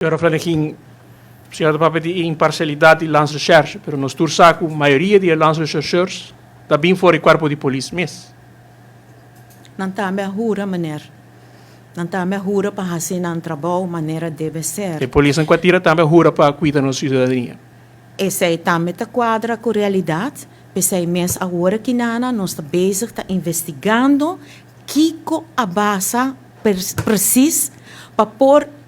Señora Flanegin, señora ta papia di e imparcialidad di Landsrecherche, pero nos tur sa cu mayoria di e landsrechercheurs ta bin for e cuerpo di polis mes. Nan tambe a hura, meneer. Nan tambe a hura pa haci nan trabou manera debe ser. E polisnan cu a tira tambe a hura pa cuida nos ciudadania. Esey tambe ta cuadra cu realidad. P'esey mes awor aki nana nos ta bezig ta investigando kico a basa precies pa por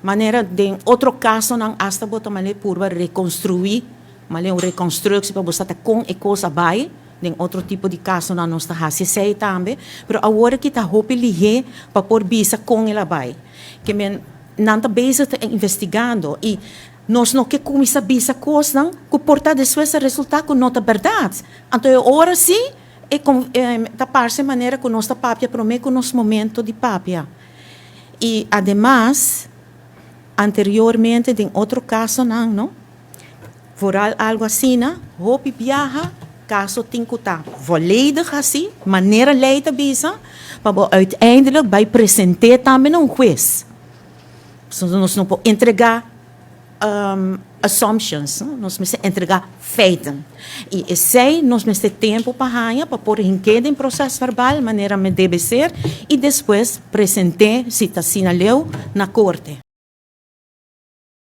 manera den otro casonan hasta bo ta male purba reconstrui, male un reconstructie pa bo sa ta con e cos a bay. Den otro tipo di casonan nos ta haci esey tambe, pero awor aki ta hopi lihe pa por bisa con el a bay. Ke men nan ta bezig ta investigando y nos no ke cuminsa bisa cosnan cu por ta despues a resulta cu no ta berdad. Anto e ora si e ta parce manera cu nos ta papia prome cu nos momento di papia. Y ademas anteriormente den otro casonan no, vooral algo asina, hopi biaha caso tin cu ta volledig haci, manera ley ta bisa, pa bo uiteindelijk bay presente tambe na un huez. Pasobra nos no por entrega assumptions, nos mester entrega feiten. Y esey nos mester tempo pa haña pa por hink'é den proces verbal manera me debe ser y despues present'é, si ta asina leu, na corte.